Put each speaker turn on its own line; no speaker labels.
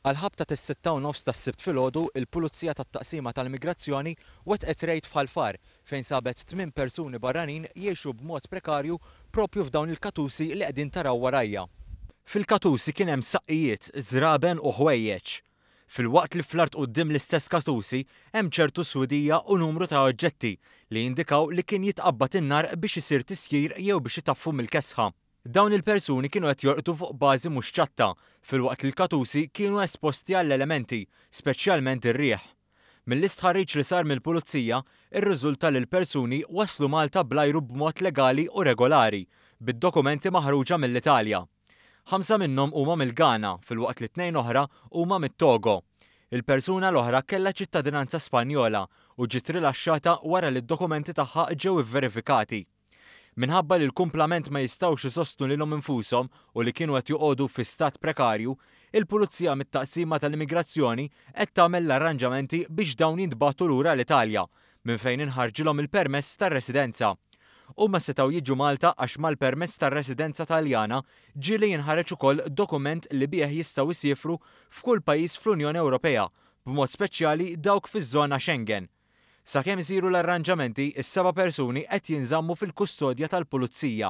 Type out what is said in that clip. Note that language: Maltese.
Għall-ħabta tas-6:30 tas-Sibt filgħodu, il-Pulizija tat-Taqsima tal-Immigrazzjoni wettqet rejd f'Ħal Far fejn sabet tminn persuni barranin jgħixu b'mod prekarju proprju f'dawn il-katusi li qegħdin taraw warajja. Fil-katusi kien hemm saqqijiet, żraben u ħwejjeġ. Filwaqt li fl-art quddiem l-istess katusi hemm ċertu swidija u numru ta' oġġetti li jindikaw li kien jitqabbad in-nar biex isir tisjir jew biex itaffu mill-kesħa. Dawn il-persuni kienu qed jorqdu fuq bażi mhux ċatta, filwaqt li l-katusi kienu esposti għall-elementi, speċjalment ir-riħ. Mill-istħarriġ li sar mill-Pulizija, irriżulta li l-persuni waslu Malta bl-ajru b'mod legali u regolari, bid-dokumenti maħruġa mill-Italja. Ħamsa minnhom huma mill-Ghana, filwaqt li tnejn oħra huma mit-Togo. Il-persuna l-oħra kellha ċittadinanza Spanjola u ġiet rilaxxata wara li d-dokumenti tagħha ġew ivverifikati. Minħabba li l-kumplament ma jistgħux isostnu lilhom infushom u li kienu qed joqogħdu fi stat prekarju, il-Pulizija mit-Taqsima tal-Immigrazzjoni qed tagħmel l-arranġamenti biex dawn jintbagħtu lura l-Italja, minn fejn inħarġilhom il-permess tar-residenza. Huma setgħu jiġu Malta għax mal-permess tar-residenza Taljana ġieli jinħareġ ukoll dokument li bih jistgħu jsiefru f'kull pajjiż fl-Unjoni Ewropea, b'mod speċjali dawk fiż-żona Schengen. Sakemm isiru l-arranġamenti, is-seba' persuni qed jinżammu fil-kustodja tal-Pulizija.